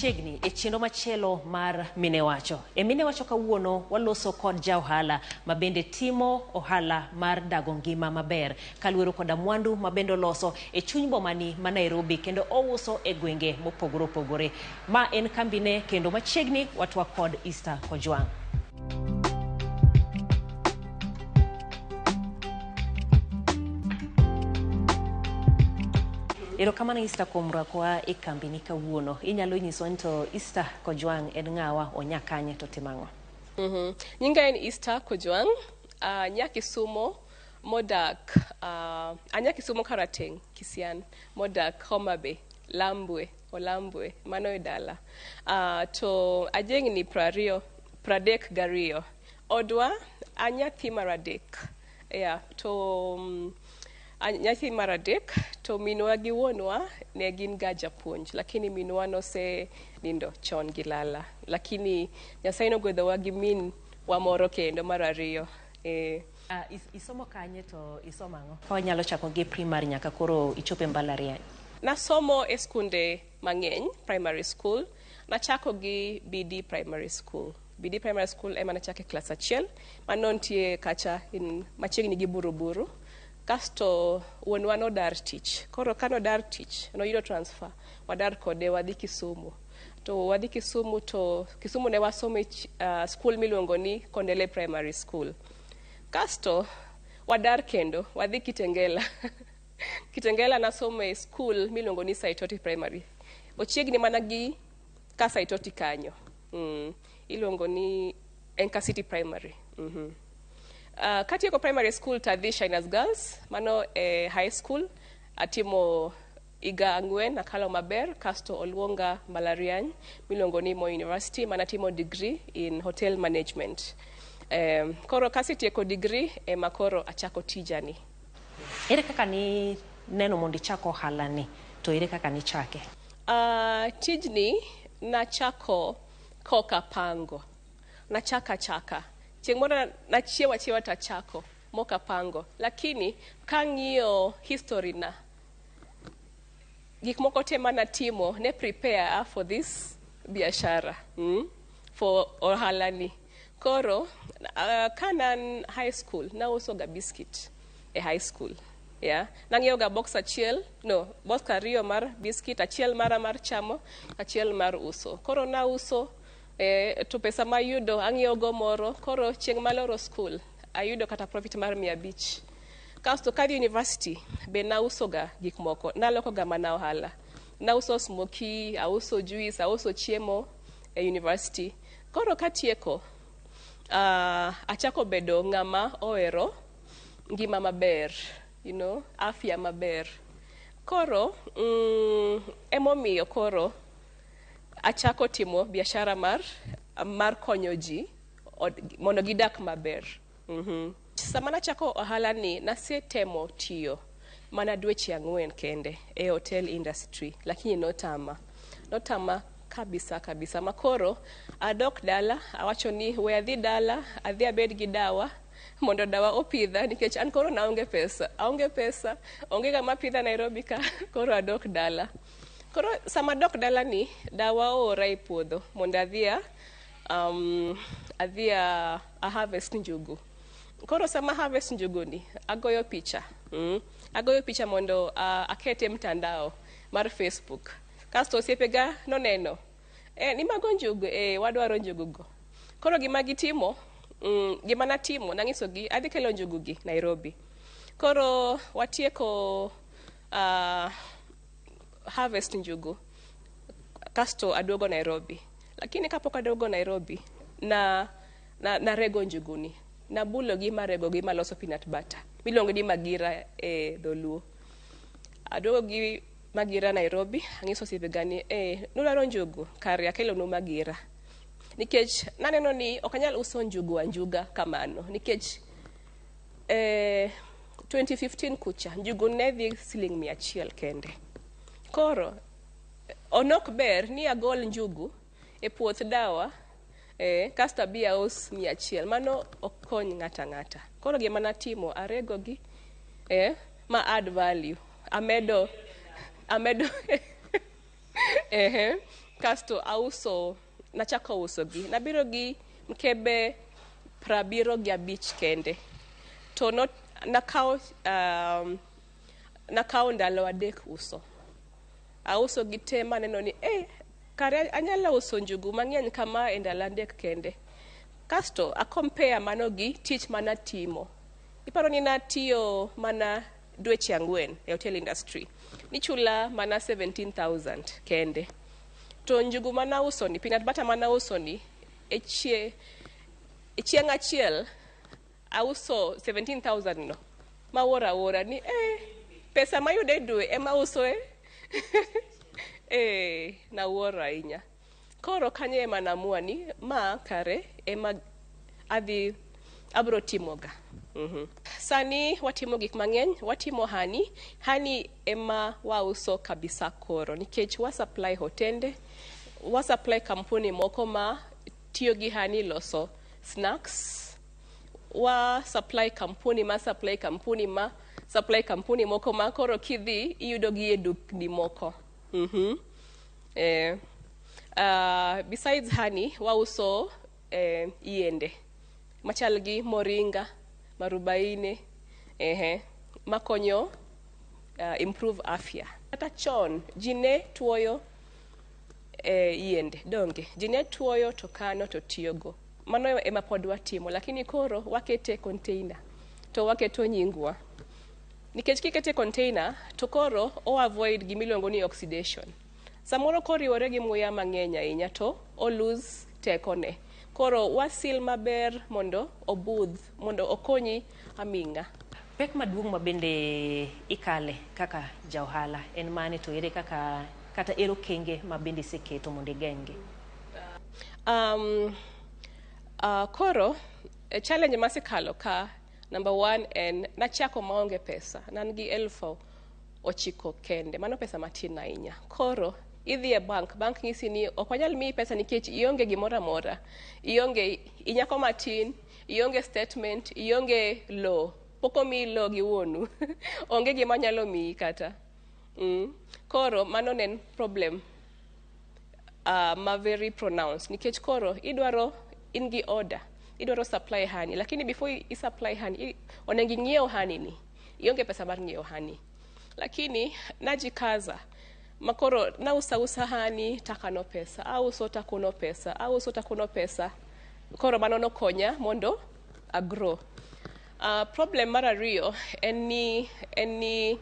Machiegni e chenro machielo mar Mine Wacho. E Mine Wacho kawuono waloso kod ja ohala ma bende timo ohala mar dago ngima maber kaluwore koda mwandu ma bende oloso e chuny bomani ma Nairobi kendo ouso e gwenge mopogore opogore. Ma en kambine kendo machiegni watwak kod Easter Kojwang'. Erokamano Easter kuom rwakowa e kambini kawuono. Inyalo nyiswa ni to Easter Kojwang' en ng'awa, onya kanye to timo ang'o? Nyinga en Easter Kojwang', anya Kisumo modak anya Kisumo Karateng', Kisian, modak Homa Bay, Lambwe, Olambwe, mano e dala. To ajahigni prariyo, pradek gariyo. Odwa, an nyathi mar adek. Yeah, to nyathi mar adek, to minwa gi wuonwa ne gin ga japuonj, lakini minwa nose nindo chon gi lala. Lakini Nyasaye nogwedhowa gi min wa moro kendo mar ariyo. Isomo kanye to isomo ang'o? Ka wanyalo chako gi primary nyaka koro ichopo e mbalariany. Nasomo e skunde mang'eny, primary school. Nachako gi BD Primary School. BD Primary School ema nachako e klas achiel. Mano nitie kacha in machiegni gi Buruburu. Kasto wuonwa nodar tich. Koro ka nodar tich, noyudo transfer. Wadar kode wadhi Kisumu. To wadhi Kisumu to Kisumu ne wasomo e school miluongo ni Kondele Primary School. Kasto wadar kendo wadhi Kitengela. Kitengela nasomo e school miluongo ni Saitoti Primary. Ochiegni mana gi ka Saitoti kanyo. Iluongo ni Enka City Primary. Katieko primary school to adhi Shiners Girls, mano e high school. Atimo higa 4, akalo maber, kasto oluonga mbalariany miluongo ni Moi University, manatimo degree in hotel management. Koro kasetieko degree ema koro achako tijani. Ere kaka ni neno mondo ichak ohala ni to ere kaka nichake? Tijni nachako koka pango. Nachaka chaka. Chieng' moro nachiewo achiewa tachako moka pango. Lakini kang'iyo history na, gik moko te manatimo ne prepare for this biashara, for ohala ni. Koro, ka nan high school, nauso ga biscuit e high school. Yeah. Nang'iewo ga box achiel, no, box ariyo mar biscuit, achiel mara mar chamo, achiel mar uso. Koro nauso, to pesa mayudo ang'iewo go moro. Koro chieng' maloro school, ayudo kata profit mar 500. Kasto kadhi university, be nauso ga gik moko. Naloko ga mana ohala. Nauso smoky, auso juice, auso chiemo e university. Koro katieko, achako bedo ng'ama ohero ngima maber, afya maber. Koro, emomiyo koro achako timo biashara mar konyo ji mondo gidak maber. Sama nachako ohala ni, nasetemo tiyo mana dweche 4 kende e hotel industry, lakini notama. Notama kabisa kabisa. Makoro adok dala, awacho ni we adhi dala, adhi abed gi dawa mondo dawa opidha nikech an koro naonge pesa. Aonge pesa, onge ng'ama pidha Nairobi ka, koro adok dala. Koro sama adok dala ni, dawa oora e puodho mondo adhi a harvest njugu. Koro sama harvest njugu ni, agoyo picha. Agoyo picha mondo akete mtandao mar Facebook. Kasto osiepega noneno. Ni mago njugu, wadwaro njugu go. Koro gima gitimo, gima natimo, nang'isogi, adhi kelo njugu gi Nairobi. Koro watieko harvest njugu, kasto aduogo Nairobi. Lakini kapok aduogo Nairobi, narego njugu ni. Nabulo gi marego gi maloso peanut butter. Miluongo ni magira e dholuo. Aduogo gi magira Nairobi, ang'iso osiepega ni, nudwaro njugu, kare akelonu magira. Nikech naneno ni ok anyal uso njugu anjuga kamano. Nikech 2015 kucha, njugu ne dhi siling 100 kende. Koro, onok ber ni agol njugu e puoth dawa, kasto abi aus 100. Mano ok kony ng'ato ang'ata. Koro gima natimo, arego gi, ma add value. Amedo, amedo, Kasto auso, nachako uso gi. Nabiro gi mkebe 75 kende. To not, nakawo nakawo ndalo 3 uso. Auso gi te maneno ni kare anyalo uso njugu mang'eny kama e ndalo 3 kende. Kasto a compare mano gi tich manatimo. Iparo ni natiyo mana dweche 4 e hotel industry. Nichula mana 17,000 kende. To njugu manauso ni, peanut butter manauso ni, e chieng' achiel auso 17,000 no. Mawuoro awuora ni pesa mayudo e dwe ema uso nawuoro ahinya. Koro kanyo ema naamua ni ma kare ema adhi abro timoga. Sani watimo gik mang'eny, watimo honey. Honey ema wauso kabisa koro nikech wa supply hotende, wa supply kampuni moko ma tiyo gi honey loso snacks, wa supply kampuni ma supply kampuni ma supply kampuni moko ma koro kidhi iyudo gi e dukni moko. Besides honey, wauso yiende machal gi moringa, marubaine, makonyo improve afya. Kata chon ji ne tuoyo yiende, donge ji ne tuoyo to kano to tiyogo. Mano ema pod watimo, lakini koro wakete container to waketo nyingwa. Nikech kikete container to koro o avoid gimiluongo ni oxidation. Samoro koriwore gi muya mang'eny ahinya to o lose tekone. Koro wasil maber mondo obudh, mondo okonyi aming'a. Pek maduong' ma bende ikale kaka ja ohala en mane, to ere kaka kata ere okenge ma bende iseketo mondo igeng'gi? Koro challenge masekalo ka number 1 en nachako maonge pesa. Nan gi 9,000 kende. Mano pesa matin ahinya. Koro idhi e bank, bank nyisi ni ok wanyal miyi pesa nikech ionge gimoro amora. Ionge inyako matin, ionge statement, ionge low. Pok omiyi low gi wuonu. Onge gima nyalo miyi kata. Koro mano ne en problem ma very pronounced nikech koro idwaro in gi order, idwaro supply honey, lakini before i supply honey onego ing'iew honey ni. Ionge pesa mar ng'iewo honey. Lakini najikaza makoro nausa usa honey takano pesa, auso takuno pesa, auso takuno pesa. Koro mano nokonya mondo agrow. Problem mar ariyo en ni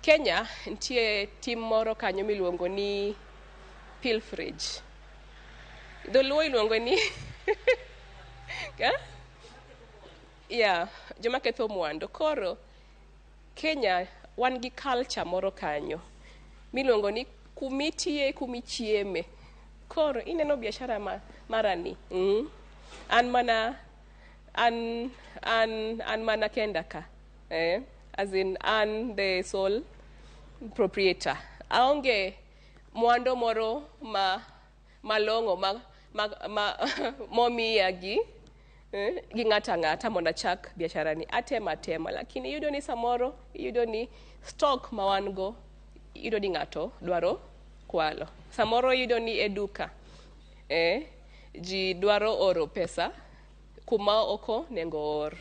Kenya nitie tim moro kanyo miluongo ni pilferage. Dholuo iluongo ni yeah, joma ketho mwandu. Koro Kenya wan gi culture moro kanyo miluongo ni kumitiye kumichieme. Koro ineno biashara marani. An mana an an an mana kenda ka. As in an the sole proprietor. Aonge mwandu moro ma malong'o ma momiya gi gi ng'ata ng'ata mondo achak biashara ni. Atema tema, lakini iyudo ni samoro iyudo ni stock ma wan go iyudo ni ng'ato dwaro kwalo. Samoro iyudo ni e duka ji dwaro oro pesa kuma ok onego or.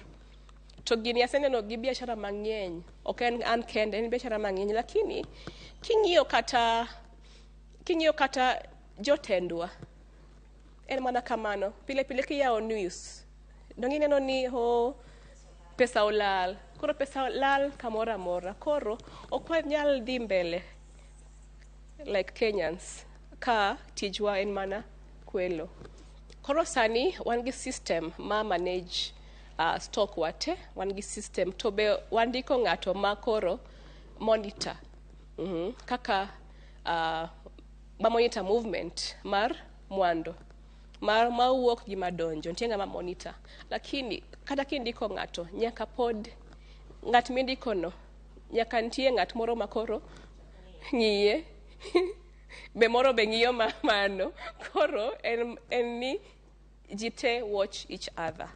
To gini aseneno gi biashara mang'eny, ok en an kende, en biashara mang'eny, lakini king'iyo kata jotendwa en mana kamano. Pile pile kiyawo news dong ineno ni ho pesa olal. Koro pesa lal kamoro amora. Koro ok wanyal dhi mbele like Kenyans ka tijwa en mana kwelo. Koro sani wan gi system ma manage stock wate, wan gi system to be wandiko ng'ato ma koro monitor kaka ma monitor movement mar mwandu mar mawuok gi madonjo, nitie ng'ama monitor. Lakini kata kindiko ng'ato nyaka pod ng'at mindiko no nyaka nitie ng'at moro ma koro ng'iye be moro be ng'iyo mano. Koro en ni ji te watch each other.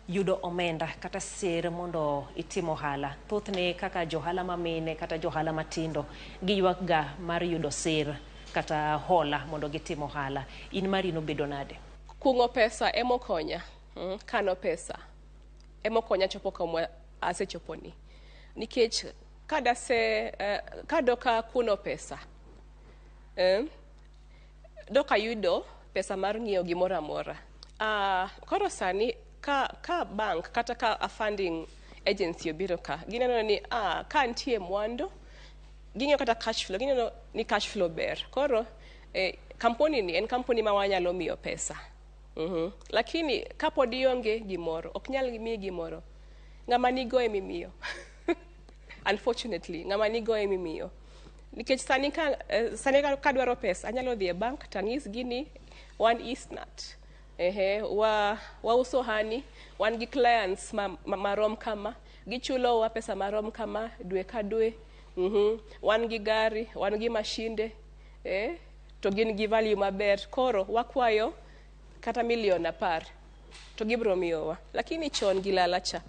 Yudo omenda kata ser mondo itim ohala. Thothne kaka johala mamine kata johala matindo giywak ga mar yudo ser. kata hola mondo gitim ohala. In mari nobedo nade? Kungo pesa emokonya, kano pesa emokonya chopo kama asechoponi. Nikech kadase kadoka kuno pesa, dok ayudo pesa mar ng'iewo gimoro amora. Koro sani ka bank kata ka a funding agency obiro ka, gineno ni ka nitie mwandu, ging'iyo kata cash flow, gineno ni cash flow ber. Koro kampuni ni en kampuni ma wanyalo miyo pesa. Lakini kapod ionge gimoro, ok nyal miyi gimoro. Ng'ama nigo emimiyo. Unfortunately, ng'ama nigo emimiyo. Nikech sani ka sani kadwaro pesa, anyalo dhi e bank tanyisgi ni wan Eastnut. Ehe, wauso honey, wan gi clients marom kama, gichulowa pesa marom kama dwe ka dwe. Wan gi gari, wan gi mashinde, to gin gi value maber. Koro wakwayo kata milion 10 to gibiro miyowa. Lakini chon gi lala cha,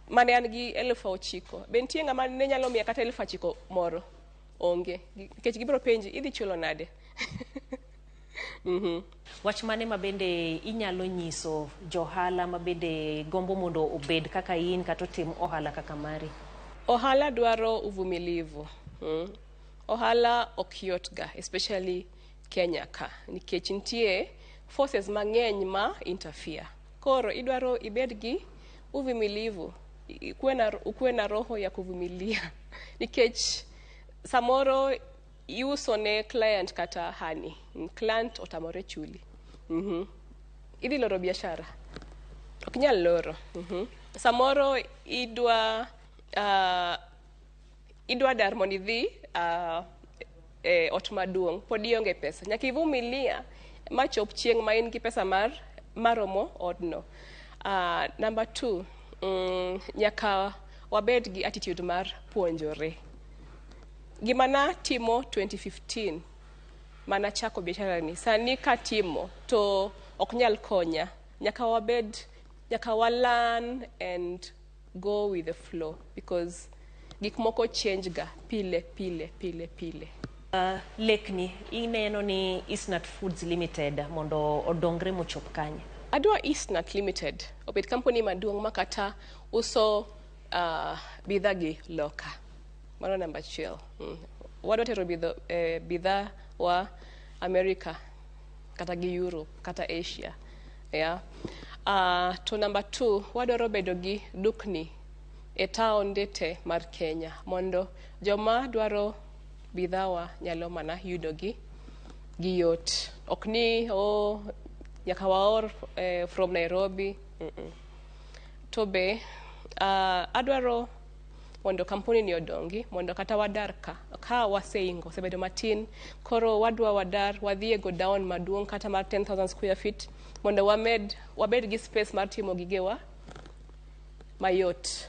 mane an gi 9,000, be nitie ng'ama ne nyalo miya kata 9,000 moro? Onge. Nikech gibiro penji, idhi chulo nade? Wach mane ma bende inyalo nyiso johala ma bende gombo mondo obed kaka in kata otim ohala kaka mari? Ohala dwaro uvumilivu. Ohala ok yot ga, especially Kenya ka, nikech nitie forces mang'eny ma interfere. Koro idwaro ibed gi uvumilivu, ukuwe na roho ya kuvumilia. Nikech samoro iuso ne client kata honey, client otamore chuli. Idhi loro biashara. Ok inyal loro. Samoro idwa dar mondo idhi e ot maduong', pod ionge pesa. Nyaka ivumilia machop chieng' ma in gi pesa mar maromo odno. Number two, nyaka wabed gi attitude mar puonjore. Gima natimo 2015 manachako biashara ni, sani katimo to ok nyal konya. Nyaka wabed, nyaka wa learn and go with the flow because gik moko change ga pile pile pile pile. Lekni ineno ni Eastnut Foods Limited mondo odongre mochop kanye? Adwa Eastnut Limited obed kampuni maduong' ma kata uso bidhaa gi loka. Mano namba achiel. Wadwa tero bidhaa wa America kata gi Europe kata Asia. Yeah. To number two, wadwaro bedo gi dukni e taonde te mar Kenya mondo joma dwaro bidhaa nyalo mana yudo gi gi yot. Ok ni oh, nyaka waor from Nairobi. To be adwaro mondo kampuni ni odongi mondo kata wadar ka waseingo osebedo matin, koro wadwa wadar wadhi e godown maduong' kata mar 10,000 square feet mondo wamed wabed gi space mar timo gigewa mayot.